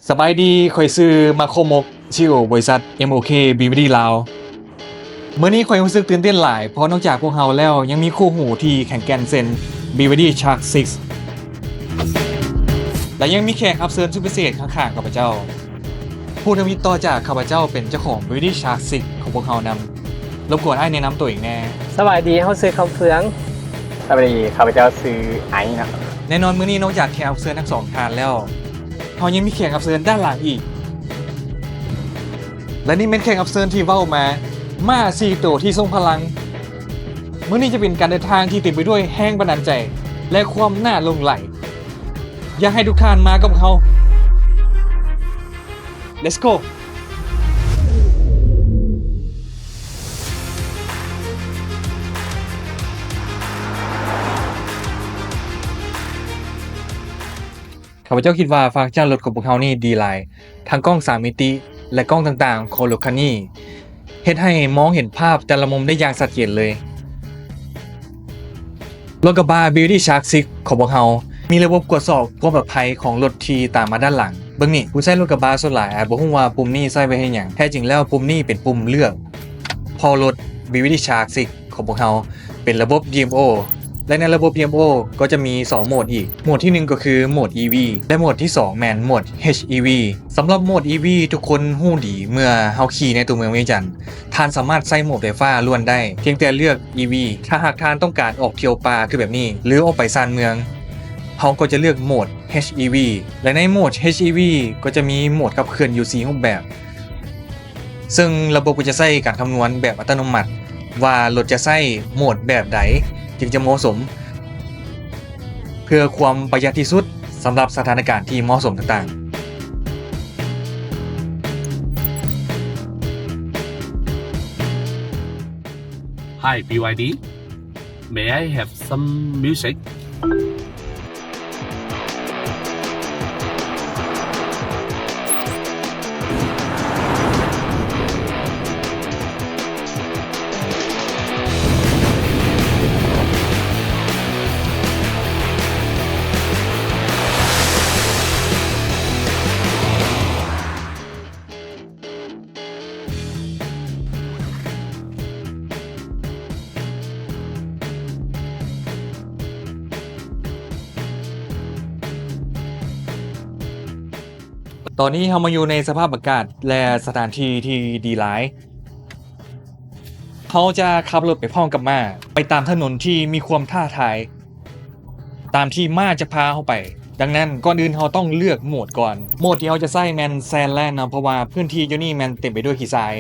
ສະບາຍດີ, ຂ້ອຍຊື່ ມາໂຄ ມົກ ຊີອີໂອ ບໍລິສັດ ເອັມໂອເຄ ບີວາຍດີ ລາວ. ມື້ນີ້ຂ້ອຍຮູ້ສຶກຕື່ນເຕັ້ນຫຼາຍ ເພາະນອກຈາກພວກເຮົາແລ້ວ ຍັງມີຄູ່ຫູທີ່ແຂງແກ່ນເຊັ່ນ ບີວາຍດີ ຊາກ ຊິກ ແລະ ຍັງມີແຂກຮັບເຊີນສຸດພິເສດຂ້າງໆຂ້າພະເຈົ້າ. ຜູ້ທຳອິດຕໍ່ຈາກຂ້າພະເຈົ້າເປັນເຈົ້າຂອງ ບີວາຍດີ ຊາກ ຊິກ ຂອງພວກເຮົານຳ. ລົບກວນອ້າຍແນະນຳຕົວເອງແດ່. ສະບາຍດີ, ເຮົາຊື່ ຄຳເຟືອງ. ສະບາຍດີ, ຂ້າພະເຈົ້າຊື່ ໄອ ເນາະ. ແນ່ນອນ, ມື້ນີ້ນອກຈາກແຂກຮັບເຊີນທັງສອງທ່ານແລ້ວ, ເຮົາຍັງມີແຂກຮັບເຊີນດ້ານຫຼັງອີກ. ແລະ ນີ້ແມ່ນແຂກຮັບເຊີນທີ່ເວົ້າມາ, ມ້າສີ່ໂຕທີ່ຊົງພະລັງ. ມື້ນີ້ຈະເປັນການເດີນທາງທີ່ເຕັມໄປດ້ວຍແຮງບັນດານໃຈ ແລະ ຄວາມໜ້າຫຼົງໄຫຼ. ຢາກໃຫ້ທຸກທ່ານມາກັບເຮົາ. Let's go! ຂ້າພະເຈົ້າຄິດວ່າຟາງຈານລົດຂອງພວກເຮົານີ້ດີຫຼາຍ, ທັງກ້ອງສາມມິຕິ ແລະ ກ້ອງຕ່າງໆຂອງລົດຄັນນີ້ ເຮັດໃຫ້ມອງເຫັນພາບແຕ່ລະມຸມໄດ້ຢ່າງຊັດເຈນເລີຍ. ລົດກະບະ ບີວາຍດີ ຊາກ ຊິກ ຂອງພວກເຮົາ ມີລະບົບກວດສອບຄວາມປອດໄພຂອງລົດທີ່ຕາມມາດ້ານຫຼັງ. ເບິ່ງນີ້, ຜູ້ໃຊ້ລົດກະບະສ່ວນຫຼາຍອາດບໍ່ຮູ້ວ່າປຸ່ມນີ້ໃຊ້ໄວ້ເຮັດຫຍັງ. ແທ້ຈິງແລ້ວ, ປຸ່ມນີ້ເປັນປຸ່ມເລືອກ ເພາະລົດ ບີວາຍດີ ຊາກ ຊິກ ຂອງພວກເຮົາເປັນລະບົບ ດີເອັມໂອ ແລະ ໃນລະບົບ ດີເອັມໂອ ກໍຈະມີສອງໂໝດອີກ. ໂໝດທີໜຶ່ງກໍຄືໂໝດ ອີ ວີ ແລະ ໂໝດທີສອງແມ່ນໂໝດ ເອັດ ອີ ວີ. ສຳລັບໂໝດ ອີ ວີ ທຸກຄົນຮູ້ດີ, ເມື່ອເຮົາຂີ່ໃນຕົວເມືອງວຽງຈັນ, ທ່ານສາມາດໃຊ້ໂໝດໄຟຟ້າລ້ວນໄດ້, ພຽງແຕ່ເລືອກ ອີ ວີ. ຖ້າຫາກທ່ານຕ້ອງການອອກທ່ຽວປ່າຄືແບບນີ້ ຫຼື ອອກໄປຊານເມືອງ, ເຮົາກໍຈະເລືອກໂໝດ ເອັດ ອີ ວີ ແລະ ໃນໂໝດ ເອັດ ອີ ວີ ກໍຈະມີໂໝດຂັບເຄື່ອນຢູ່ສີ່ຮູບແບບ. ເຊິ່ງລະບົບກໍຈະໃຊ້ການຄຳນວນແບບອັດຕະໂນມັດວ່າລົດຈະໃຊ້ໂໝດແບບໃດຈຶ່ງຈະເໝາະສົມ ເພື່ອຄວາມປະຢັດທີ່ສຸດສຳລັບສະຖານະການທີ່ເໝາະສົມຕ່າງໆ. Hi, ບີວາຍດີ. May I have some music? ຕອນນີ້ເຮົາມາຢູ່ໃນສະພາບອາກາດ ແລະ ສະຖານທີ່ທີ່ດີຫຼາຍ. ເຮົາຈະຂັບລົດໄປພ້ອມກັບມ້າ ໄປຕາມຖະໜົນທີ່ມີຄວາມທ້າທາຍ ຕາມທີ່ມ້າຈະພາເຮົາໄປ. ດັ່ງນັ້ນ, ກ່ອນອື່ນເຮົາຕ້ອງເລືອກໂໝດກ່ອນ. ໂໝດທີ່ເຮົາຈະໃຊ້ແມ່ນແຊນແລນເນາະ, ເພາະວ່າພື້ນທີ່ຢູ່ນີ້ແມ່ນເຕັມໄປດ້ວຍຂີ້ຊາຍ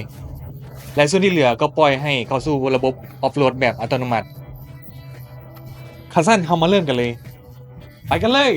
ແລະ ສ່ວນທີ່ເຫຼືອກໍປ່ອຍໃຫ້ເຂົ້າສູ່ລະບົບອອຟໂຣດແບບອັດຕະໂນມັດ. ຄັນຊັ້ນ, ເຮົາມາເລີ່ມກັນເລີຍ. ໄປກັນເລີຍ!